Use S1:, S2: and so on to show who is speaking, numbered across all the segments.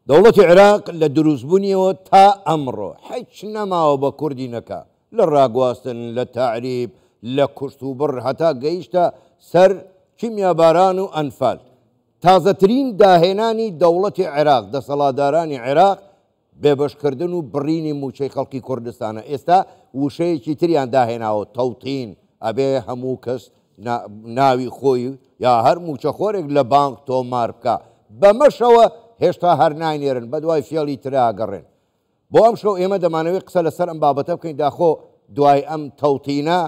S1: دەوڵەتی عێراق لە دروستبوونیەوە تا ئەمڕۆ حیچ نەماوە بە کوردی نەکا، لە ڕاگواستن، لە تەعریب، لە کوشت و بڕ هەتا گەیشتە سەر کیمیاباران و ئەنفال. تازەترین داهێنانی دەوڵەتی عێراق، دەسەڵاتدارانی عێراق بێبەشکردن و بڕینی مووچەی خەڵکی کوردستانە، ئێستا وشەیەکی تریان داهێناوە تەوتین، ئەبێ هەموو کەس ناوی خۆی یا هەر مووچەخۆرێک لە بانق تۆمار بکا، بەمەشەوە هێشتا هەر ناینێرن، بەدوای فێڵی ترا ئەگەڕێن. بۆ ئەمشەو ئێمە دەمانەوێت قسە لەسەر ئەم بابەتە بکەین، داخۆ دوای ئەم تەوتینە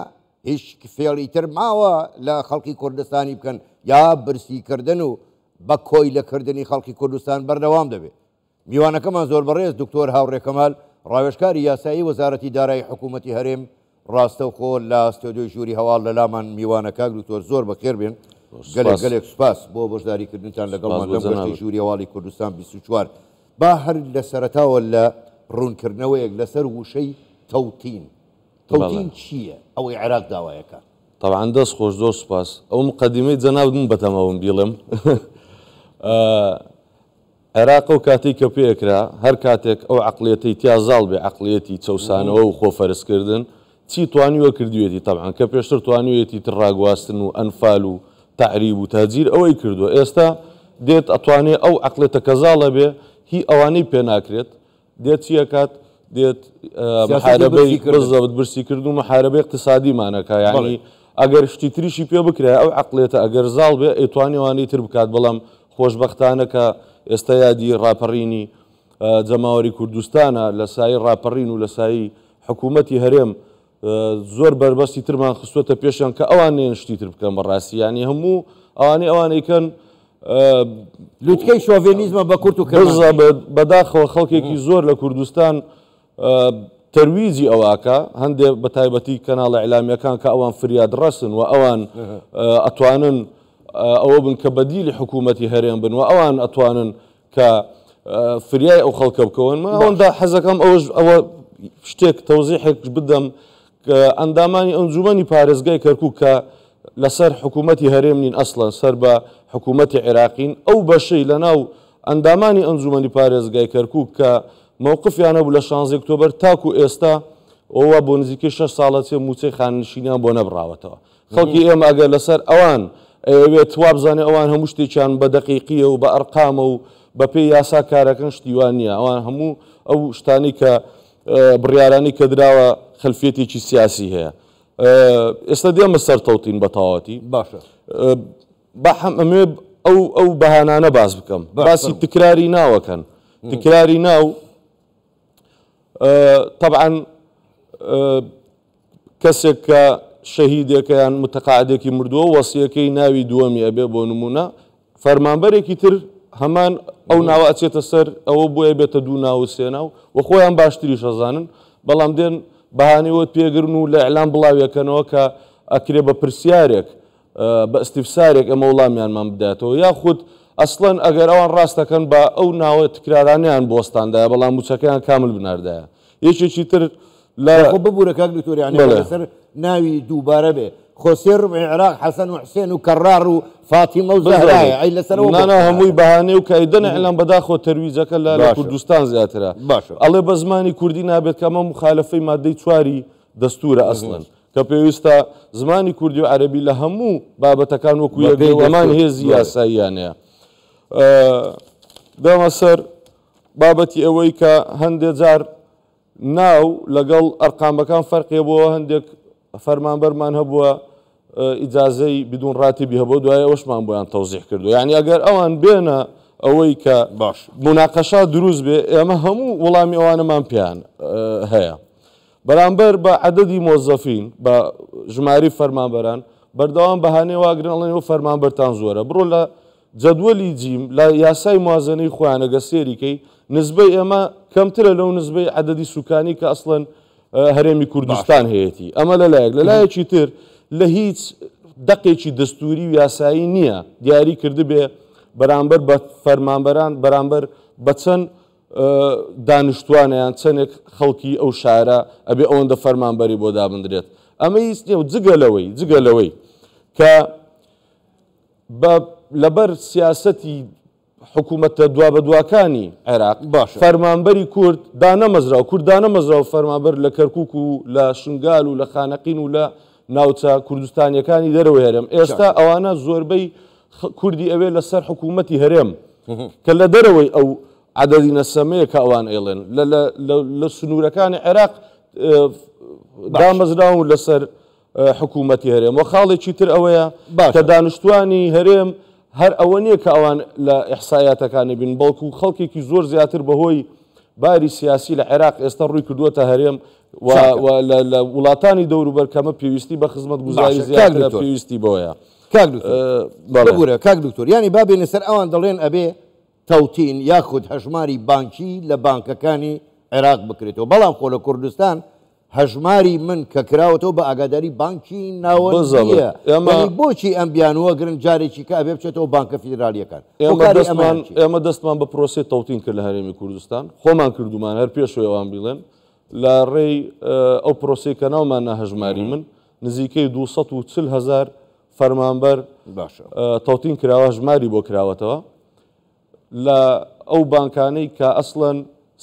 S1: هیچ فێڵی تر ماوە لە خەڵکی کوردستانی بکەن یا برسیکردن و بە کۆیلەکردنی خەڵکی کوردستان بەردەوام دەبێت؟ میوانەکەمان زۆر بەڕێز دکتۆر هاوڕێ کەمال، ڕاوێژکاری یاسایی وەزارەتی دارایی حکوومەتی هەرێم، ڕاستەوخۆ لە ستۆدیۆی ژووری هەواڵ لە لامان میوانە. کاک دکتۆر زۆر بەخێر بێن، گەلێک گەلێک سوپاس بۆ بەشداریکردنتان لەگەڵمان لەم گەشتەی ژووری هەواڵی کوردستان 24. با هەر لە سەرەتاوە لە ڕوونکردنەوەیەک لەسەر وشەی تەوتین، تەوتین چییە؟ ئەوەی عێراق داوایەکە.
S2: تەبعەن دەست خۆش زۆر سوپاس. ئەو مقەدیمەی جەنابت من بەتەما بووم بیڵێم. عێراق ئەو کاتەی کە پێکرا، هەر کاتێک ئەو عەقڵیەتەی تیا زاڵ بێ، عەقڵیەتی چەوسانەوە و خۆ فەرزکردن، چی توانیوە کردویەتی، تەبعەن کە پێشتر توانیویەتی تر ڕاگواستن و ئەنفال و تەعریب و تەهجیر ئەوەی کردوە، ئێستا دێت ئەتوانێ ئەو عەقڵێتە کە زاڵە بێ هی ئەوانەی پێ ناکرێت، دێت چی ئەکات؟ دێت محاربەی بزەبت برسیکردن و محاربەی اقتصادیمان ئەکا، یعنی ئەگەر شتی تریشی پێ بکرایە ئەو عەقڵێتە ئەگەر زاڵ بێ ئەیتوانی ئەوانەی تر بکات، بەڵام خۆشبەختانە کە ئێستا یادی ڕاپەڕینی جەماوەری کوردستانە، لە سایەی ڕاپەڕین و لە سایەی حکوومەتی هەرێم زۆر بەربەستی ترمان خستووەتە پێشیان کە ئەوان نێن شتی تر بکەن. بەڕاستی یعنی هەموو ئەوانەی ئەوان ئەیکەن
S1: لوتکەی شۆڤێنیزمە بە کورت و کرمانجی.
S2: بەداخەوە خەڵکێکی زۆر لە کوردستان تەرویجی ئەوە ئەکا، هەندێ بە تایبەتی کەناڵە ئیعلامییەکان کە ئەوان فریاد ڕەسن و ئەوان ئەتوانن ئەوە بن کە بەدیلی حکوومەتی هەرێم بن و ئەوان ئەتوانن کە فریای ئەو خەڵکە بکەون. من ئەوەندە حەزەکەم ئەوەش ئەوە شتێک تەوزیحێک بدەم کە ئەندامانی ئەنجومەنی پارێزگای کەرکووک کە لەسەر حکوومەتی هەرێم نین ئەسڵەن سەر بە حکوومەتی عێراقین، ئەو بەشەی لەناو ئەندامانی ئەنجومەنی پارێزگای کەرکووک کە مەوقفیان هەبوو لە شانزەی ئۆکتۆبەر تاکو ئێستا ئەوە بۆ نزیکەی شەش ساڵە چێ مووچەی خانەنشینیان بۆ نەبڕاوەتەوە. خەڵکی ئێمە ئەگەر لەسەر ئەوان ئەیەوێت وابزانێ ئەوان هەموو شتێکیان بە دەقیقیە و بە ئەرقامە و بە پێی یاسا کارەکەن شتی وا نییە. ئەوان هەموو ئەو شتانەی کە بڕیارانەی کە دراوە خەلفیەتێکی سیاسی هەیە. ئێستا دێمە سەر تەوتین بە تەواوەتی.
S1: باشە.
S2: با حەم ئەمەوێ ئەو ئەو بەهانانە باس بکەم. باسی تکراری ناوەکەن. تکراری ناو تەبعەن کەسێک کە شەهیدێکە یان متەقاعدێکی مردووە وەسیەکەی ناوی دووەمی ئەبێ بۆ نمونە فەرمانبەرێکی تر هەمان ئەو ناوە ئەچێتە سەر ئەوە بۆیە بێتە دوو ناو و سێ ناو و خۆیان باشتریش ئەزانن بەڵام دێن بەهانەی وەت پێگرن و لە ئیعلام بڵاویەکەنەوە کە ئەکرێ بە پرسیارێک بە ئیستیفسارێک ئەمە وڵامیانمان بداتەوە یاخود ئەسڵەن ئەگەر ئەوان ڕاست دەکەن با ئەو ناوە تکرارانەیان بوەستاندایە بەڵام موچەکەیان کامل بناردایە یەکێکی تر لە
S1: خۆ ببورە کاک دکتۆر یانی لەسەر ناوی دووبارە بێ خۆ سێ ڕبعی عێراق حەسەن و حسێن و کەڕاڕ و فاتیمە و زەهرایە ئەی لەسەر ئەوە
S2: نانا هەمووی بەهانەی و کایدەن ئیعلام بەداخەوە تەرویجەکە لە لە کوردستان زیاترە
S1: باشە
S2: ئەڵێ بە زمانی کوردی نابێت کە ئەمە موخالەفەی مادەی چواری دەستورە ئەسڵەن کە پێویستە زمانی کوردی و عەرەبی لە هەموو بابەتەکان وەکو یەک بێ و هەمان هێزی یاساییان هەیە. دەمە سەر بابەتی ئەوەی کە هەندێ جار ناو لەگەڵ ئەرقامەکان فەرقی بووە، هەندێک فەرمانبەرمان هەبووە ئیجازەی بدون ڕاتبی هەبوو، دوای ئەوەشمان بۆیان تەوزیح کردو. یعنی ئەگەر ئەوان بێنە ئەوەی کە
S1: باش
S2: مناقەشە دروست بێ، ئێمە هەموو وەڵامی ئەوانەمان پێیان هەیە. بەرامبەر بە عەدەدی مۆزەفین، بە ژمارەی فەرمانبەران، بەردەوام بەهانەی واگرن ئەڵێن ئێوە فەرمانبەرتان زۆرە. بڕۆ لە جەدوەلی جیم لە یاسای موازەنەی خۆیان ئەگەر سێری کەی نسبەی ئێمە کەمترە لەو نسبەی عەدەدی سوکانی کە ئەسڵەن هەرێمی کوردستان هەیەتی. ئەمە لە لایەک. لە لایەکی تر لە هیچ دەقێکی دەستووری و یاسایی نییە دیاری کردبێ بەرامبەر بە فەرمانبەران بەرامبەر بە چەند دانیشتوانە یان چەندێک خەڵکی ئەو شارە ئەبێ ئەوەندە فەرمانبەری بۆ دابندرێت. ئەمە هیچ نییە و جگە لەوەی جگە لەوەی کە بە لەبەر سیاسەتی حکوومەتە دوابەدواکانی عێراق
S1: باشە.
S2: فەرمانبەری کورد دانەمەزراو کورد دانەمەزراو فەرمانبەر لە کەرکوک و لە شنگال و لە خانەقین و لە ناوچە کوردستانیەکانی دەرەوەی هەرێم ئێستا ئەوانە زۆربەی کوردی ئەوێ لەسەر حکوومەتی هەرێم کە لە دەرەوەی ئەو عەدەدی نەسەمەیە کە ئەوان ئەیڵێن لە سنوورەکانی عێراق دامەزراون لەسەر حکوومەتی هەرێم و خاڵێکی تر ئەوەیە کە دانیشتوانی هەرێم هەر ئەوە نییە کە ئەوان لە ئیحسایاتەکانی بین بەڵکو خەڵکێکی زۆر زیاتر بەهۆی باری سیاسی لە عێراق ئێستا ڕووی کردووەتە هەرێم و لە وڵاتانی دەوروبەر کەمە پێویستی بە خزمەتگوزاری زیاترە پێویستی بەوەیە.
S1: کاک دکتۆر ببورە کاک دکتۆر یانی با بێینە سەر ئەوان دەڵێن ئەبێ تەوتین یاخود هەژماری بانکی لە بانکەکانی عێراق بکرێتەوە بەڵام خۆ لە کوردستان هەژماری من کە کراوەتەوە بە ئاگاداری بانکی ناوەندییە یانی بۆچی ئەم بیانووە گرن جارێکی کە ئەبێ بچێتەوە بانکە فیدرالییەکان هۆکاری ئەمەیان چییە؟
S2: ئێمە دەستمان بە پرۆسەی تەوتین کرد لە هەرێمی کوردستان خۆمان کردومان هەر پێشەوەی ئەوان بیڵێن لە ڕێی ئەو پرۆسەی کە ناومان نا هەژماری من نزیکەی 240 هەزار فەرمانبەر تەوتین کراوە هەژماری بۆ کراوەتەوە لە ئەو بانکانەی کە ئەسڵەن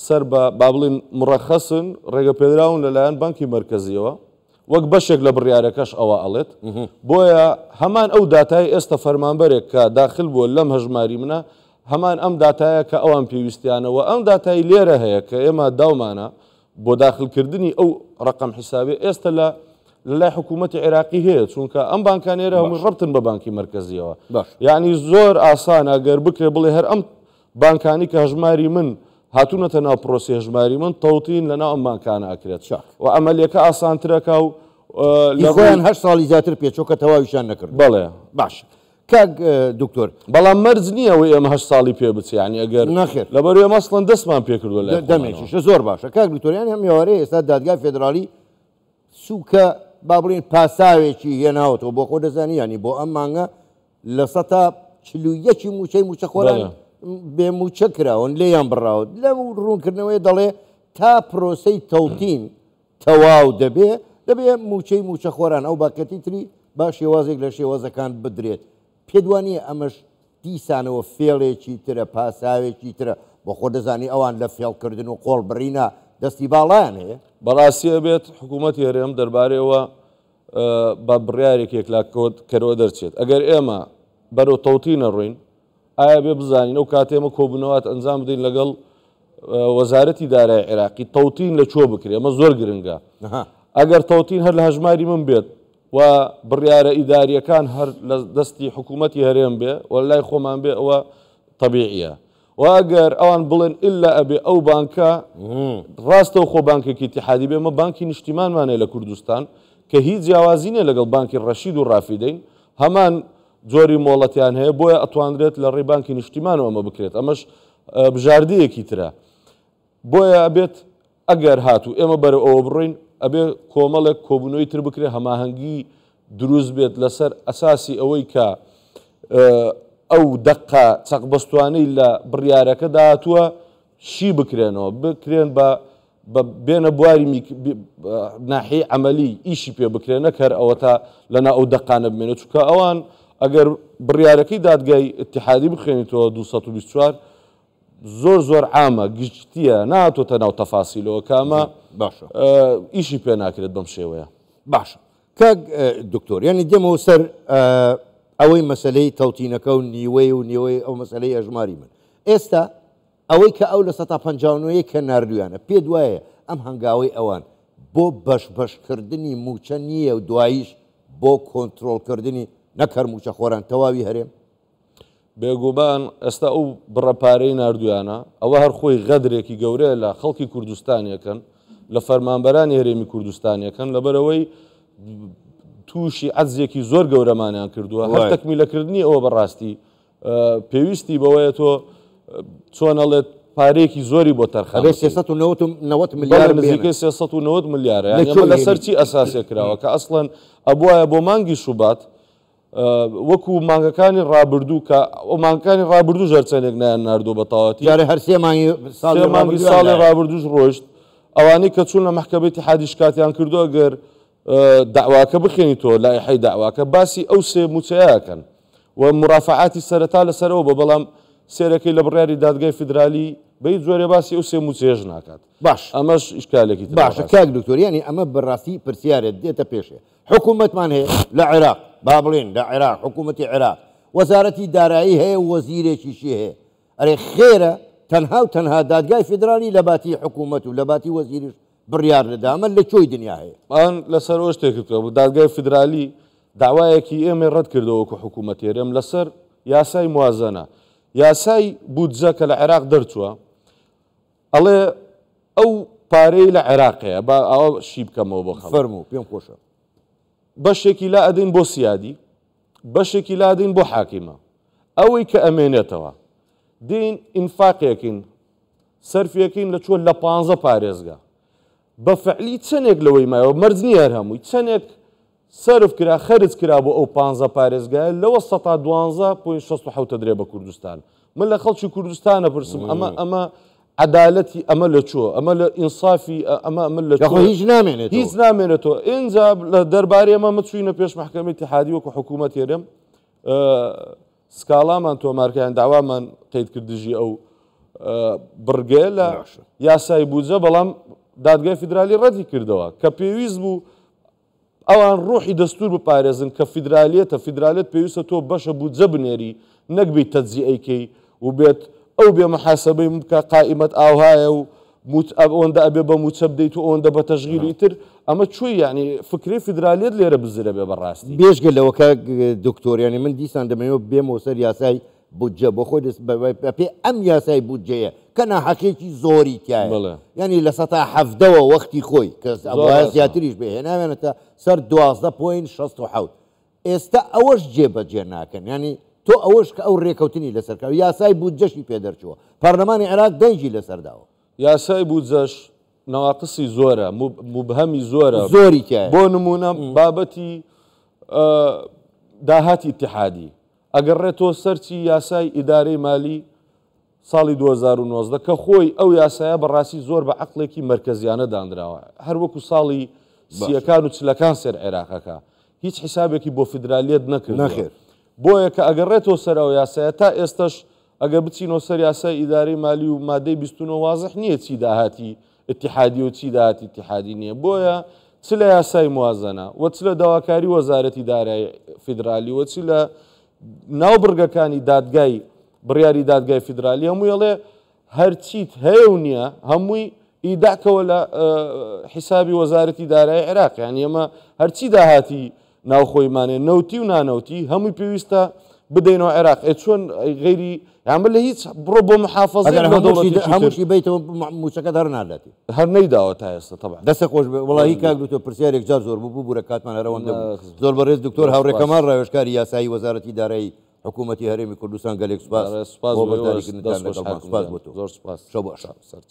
S2: سەر بە با بڵێین مڕەخەسن، ڕێگەپێدراون لەلایەن بانکی مەرکەزییەوە، وەک بەشێک لە بڕیارەکەش ئەوە ئەڵێت، بۆیە هەمان ئەو داتای ئێستا فەرمانبەرێک کە داخل بووە لەم هەژماری منە هەمان ئەم داتایە کە ئەوان پێویستیانە و ئەم داتای لێرە هەیە کە ئێمە داومانە بۆ داخلکردنی ئەو ڕەقەم حیسابێ ئێستا لە لەلای حکوومەتی عێراقی هەیە چونکە ئەم بانکانێرە هەمووی ڕەبتن بە بانکی مەرکەزیەوە یعنی زۆر ئاسانە گەر بکرێ بڵێ هەر ئەم بانکانی کە هەژماری من هاتوونەتە ناو پرۆسی هەژماری من تەوتین لە ناو ئەم بانکانە ئەکرێت و عملیەکە ئاسانترەکە و
S1: لە خۆیان هەر ساڵی زیاتر پێچۆ کە تەواویشان نەکرد
S2: بەڵێ
S1: باش کاک دکتۆر.
S2: بەڵام مەرج نییە ئەوەی ئێمە هەشت ساڵی پێ بچێ یانی ئەگەر
S1: نەخێر.
S2: لەبەر ئێمە ئەسڵەن دەستمان پێ کردووە لای خۆمانەوە.
S1: دەمێکیشە زۆر باشە کاک دکتۆر یانی ئەم ئێوارەیە ئێستا دادگای فێدراڵی سووکە با بڵێین پاساوێکی هێناوەتەوە بۆ خۆ دەزانی یانی بۆ ئەم مانگە 41% ی مووچەی مووچەخۆران بێ مووچە کراون لێیان بڕاوە لەم ڕوونکردنەوەی دەڵێ تا پرۆسەی تەوتین تەواو دەبێ، دەبێ مووچەی مووچەخۆران ئەو باکەتی تری با شێوازێک لە شێوازەکان بدرێت. پێت وا نییە ئەمەش دیسانەوە فێڵێکی ترە، پاساوێکی ترە، بۆ خۆ دەزانی ئەوان لە فێڵکردن و قۆڵبڕینا دەستی باڵایان هەیە؟
S2: بەڕاستی ئەبێت حکوومەتی هەرێم دەربارەی ئەوە بە بڕیارێکی یەکلاکەرەوە دەرچێت. ئەگەر ئێمە بەرەو تەوتین ئەڕۆین، ئایا بێ بزانین ئەو کاتەی ئێمە کۆبوونەوات ئەنجام بدەین لەگەڵ وەزارەتی دارای عێراقی تەوتین لە کوێ بکرێ ئەمە زۆر گرنگە ئەگەر تەوتین هەر لە هەژماری من بێت و بڕیارە ئیداریەکان هەر لە دەستی حکوومەتی هەرێم بێ و لای خۆمان بێ ئەوە تەبیعیە و ئەگەر ئەوان بڵێن ئللا ئەبێ ئەو بانکە ڕاستەو خۆ بانکێکی ئیتیحادی بێ ئەمە بانکی نیشتیمانمانەیە لە کوردستان کە هیچ جیاوازی نییە لەگەڵ بانکی ڕەشید و ڕافیدەین هەمان جۆری مۆڵەتیان هەیە بۆیە ئەتوانرێت لە ڕێی بانکی نیشتیمانەوە ئەمە بکرێت ئەمەش بژاردەیەکی ترە بۆیە ئەبێت ئەگەر هاتوو ئێمە بەرەو ئەوە بڕۆین ئەبێ کۆمەڵێک کۆبوونەوەی تر بکرێت هەماهەنگی دروست بێت لەسەر ئەساسی ئەوەی کە ئەو دەقە چەقبەستوانەی لە بڕیارەکەدا هاتووە شی بکرێنەوە بکرێن بە بە بێنە بواری ناحیەی عەمەلی ئیشی پێ بکرێ نەک هەر ئەوەتا لەناو ئەو دەقانە بمێنێت چونکە ئەوان ئەگەر بڕیارەکەی دادگای ئیتیحادی بخوێنیتەوە 224 زۆر زۆر عامە گشتیە نهاتۆتە ناو تەفاسیلەوە کە ئەمە
S1: باشە
S2: ئیشی پێ ناکرێت بەم شێوەیە.
S1: باشە کاک دکتۆر یانی دێمەوە سەر ئەوەی مەسەلەی تەوتینەکە و نیوەی و نیوەی ئەو مەسەلەی ئەژماری من ئێستا ئەوەی کە ئەو 59% ی کە ناردوویانە، پێت وایە ئەم هەنگاوەی ئەوان بۆ بەش بەش کردنی مووچە نییە و دواییش بۆ کۆنترۆڵ کردنی نەک هەر مووچەخۆران تەواوی هەرێم؟
S2: بێگومان ئێستا ئەو بڕە پارەی ناردویانە ئەوە هەر خۆی غەدرێکی گەورەیە لە خەڵکی کوردستان یەکەن لە فەرمانبەرانی هەرێمی کوردستان یەکەن لەبەرئەوەی تووشی عەجزێکی زۆر گەورەمانیان کردووە هەر تەکمیلەکردنی ئەوە بەڕاستی پێویستی بەوەیە تۆ چۆن ئەڵێت پارەیەکی زۆری بۆ تەرخان
S1: ئەبێ 390 ملیار
S2: نزیکەی 390 ملیارە یانی ئەمە لەسەر چی ئەساسێک کراوە کە ئەسڵەن ئەبوایە بۆ مانگی شوبات وەکو مانگەکانی ڕابردوو کە ئەو مانگەکانی ڕابردوو ژەرچەندێک نایان ناردووە بە تەواوەتی
S1: جارێ هەر سێ مانگی
S2: ساڵی ساڵی ڕابردووش ڕۆشت ئەوانەی کە چوون لە مەحکەمەی ئیتیحادی شکاتیان کردو ئەگەر دەعواکە بخوێنیتەوە لایحەی دەعواکە باسی ئەو سێ مووچەیە ئەکەن و مورافەعاتی سەرەتا لەسەر ئەوە بە بەڵام سێرەکەی لە بڕیاری دادگای فیدرالی بە هیچ جۆرێ باسی ئەو سێ مووچەیەش ناکات.
S1: باش.
S2: ئەمەش ئیشکالێکی ترە
S1: باشە
S2: بەڕاستی.
S1: کاک دکتۆر یانی ئەمە بەڕاستی پرسیارێت دێتە پێشێ حکوومەتمان هەیە لە عێراق با بڵێن لە عێراق حکوومەتی عێراق وەزارەتی دارایی هەیە و وەزیرێکیشی هەیە ئەرێ خێرە تەنها و تەنها دادگای فیدرالی لە باتی حکوومەت و لە باتی وەزیریش بڕیار دەدا ئەمە لە کۆی دنیا هەیە؟
S2: من لەسەر ئەوە شتێکت بکەم دادگای فیدرالی داوایەکی ئێمەی ڕەت کردەوە وەکو حکوومەتی هەرێم لەسەر یاسای موازەنە یاسای بودجە کە لە عێراق دەرچووە ئەڵێ ئەو پارەی لە عێراق هەیە با ئاوا شی بکەمەوە بۆ خەڵک.
S1: فەرموو پێم خۆشە.
S2: بەشێکی لا ئەدەین بۆ سیادی بەشێکی لا ئەدەین بۆ حاکیمە ئەوەی کە ئەمێنێتەوە دێین ئینفاقێکین سەرفیەکەین لە چۆن لە پانزە پارێزگا بە فعلی چەندێک لەوەی مایەوە مەرج نییە هەر هەمووی چەندێک سەرف کرا خەرج کرا بۆ ئەو پانزە پارێزگایە لەوە سەتا دوانزە point شەست و حەوت ئەدرێ بە کوردستان من لە خەڵکی کوردستان ئەپرسم ئەمە ئەمە عەدالەتی ئەمە لە چۆ ئەمە لە ئینسافی ئەمە ئەمە لە
S1: یاخۆ هیچ نامێنێتەوە
S2: هیچ نامێنێتەوە ئینجا لە دەربارەی ئەمە مە چوینە پێش مەحکەمەی ئیتیحادی وەکو حکوومەت هەرێم سکاڵامان تۆمارکرا یان داوامان قەید کرد دژی ئەو بڕگەیە لە یاسای بودجە، بەڵام دادگای فیدرالی ڕەتی کردەوە کە پێویست بوو ئەوان ڕۆحی دەستور بپارێزن کە فیدرالیەتە، فیدرالیەت پێویستە تۆ بەشە بودجە بنێری نەک بێی تەجزیئەی کەی و بێت ئەو بێ محاسبەی بکە قائیمەت ئاوهایە و موچ ئەوەندە ئەبێ بە موچە بدەیت و ئەوەندە بە تەشغیل و ئیتر ئەمە چۆی یانی فکرەی فیدرالیەت لێرە بزرە بێ بەڕاستی.
S1: بێجگە لەوە کاک دکتۆر یانی من دیسان دەمەوێت بێمەوە سەر یاسای بودجە بۆ خۆی دەست بەپێی ئەم یاسای بودجەیە کە ناحەقیەکی زۆری تایە
S2: بەڵێ.
S1: یانی لە سەتا حەڤدەوە وەختی خۆی کە
S2: زۆر
S1: ئەبوایە
S2: ڕاستە.
S1: زیاتریش بێ هێناویانەتە سەر 12 point 67 ئێستا ئەوەش جێ بەجێ ناکەن یانی تۆ ئەوەش کە ئەو رێکەوتنی لەسەر کراوە یاسای بودجەشی پێ دەرچووە پەرلەمانی عێراق دەنگی لەسەر داوە.
S2: یاسای بودجەش نەواقسی زۆرە موبهەمی زۆرە
S1: زۆری تیایە.
S2: بۆ نموونە بابەتی داهاتی ئیتیحادی ئەگەڕێتەوە سەر چی یاسای ئیدارەی مالی ساڵی 2019 کە خۆی ئەو یاسایە بەڕاستی زۆر بە عەقڵێکی مەرکەزیانە دانراوە هەر وەکو ساڵی سیەکان و چلەکان سێر عێراقەکە هیچ حیسابێکی بۆ فیدرالیەت نەکردووە
S1: نەخێر.
S2: بۆیە کە ئەگەڕێتەوە سەر ئەو یاسایە تا ئێستەش ئەگەر بچینەوە سەر یاسای ئیدارەی مالی و مادەی 29 وازح نییە چی داهاتی ئیتیحادی و چی داهاتی ئیتیحادی نییە بۆیە چ لە یاسای موازەنە و چ لە داواکاری وەزارەتی دارایی فیدرالی و چ لە ناو بڕگەکانی دادگای بڕیاری دادگای فیدرالی هەمووی ئەڵێ هەرچیت هەیە و نییە هەمووی ئیداکەوە لە حیسابی وەزارەتی دارایی عێراق یانی ئەمە هەرچی داهاتی ناوخۆیمانێ نەوتی و نانەوتی هەمووی پێویستە بدەینەوە عێراق ئێ چۆن غەیری یان لە هیچ بڕۆ بۆ محافظەی
S1: ئەگەر
S2: لە دەوڵەتێکی تر.
S1: هەمووشی بەیتەوە مووچەکەت هەر ناداتێ.
S2: هەر نەیداوە تا ئێستا تەبعەن.
S1: دەستت خۆش بێ وەڵاهی کاک دکتۆر پرسیارێک جار زۆر بوو ببورە کاتمان هەر ئەوەندە بوو. زۆر بەڕێز دکتۆر هاوڕێ کەمال ڕاوێژکاری یاسایی وەزارەتی دارایی حکوومەتی هەرێمی کوردستان گەلێک سوپاس
S2: سوپاس
S1: بۆ
S2: بۆ ئێوەش
S1: بەشداریکردنتان
S2: دەست خۆش
S1: لەگەڵمان
S2: حاکم
S1: سوپاس
S2: گیان
S1: بۆ تۆ
S2: زۆر سوپاس
S1: شەو باش.
S2: سەر.